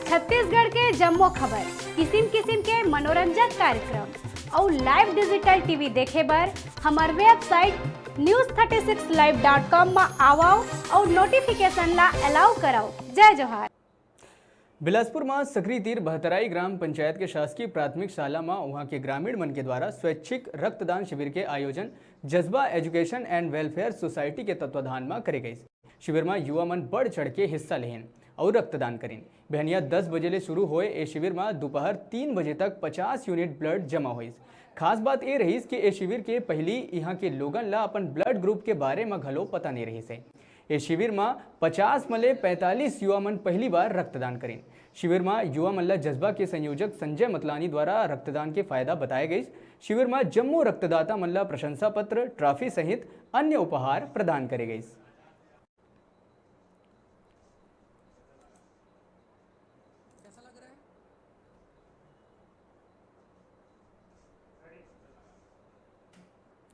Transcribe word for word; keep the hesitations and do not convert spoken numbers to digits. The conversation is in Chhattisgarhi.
छत्तीसगढ़ के जम्मो खबर, किसिम किसिम के मनोरंजक कार्यक्रम अउ live digital T V देखे बर हमर website news thirty six live dot com म आवव अउ notification ला allow करव। जय जोहार। बिलासपुर म सकरी तीर बहतराई ग्राम पंचायत के शासकीय प्राथमिक शाला म उहां के ग्रामीण मन के द्वारा स्वैच्छिक रक्तदान शिविर के आयोजन जज्बा Education and Welfare Society के तत्वाधान म करे गइस। शिविर म युवा मन बढ़ चढ़ के हिस्सा लेहिन अउ रक्तदान करिन। बिहनिया दस बजे ले शुरू होए ए शिविर म दोपहर तीन बजे तक पचास यूनिट ब्लड जमा होइस। खास बात ए रहिस कि ए शिविर के पहिली इहां के लोगन ला अपन ब्लड ग्रुप के बारे म घलो पता नइ रहिस हे। ए शिविर म पचास म ले पैंतालीस युवा मन पहिली बार रक्तदान करिन। शिविर म युवा मन ला जज्बा के संयोजक संजय मतलानी द्वारा रक्तदान के फायदा बताए गइस। शिविर म जम्मो रक्तदाता मन ला प्रशंसा पत्र, ट्रॉफी सहित अन्य उपहार प्रदान करे गइस।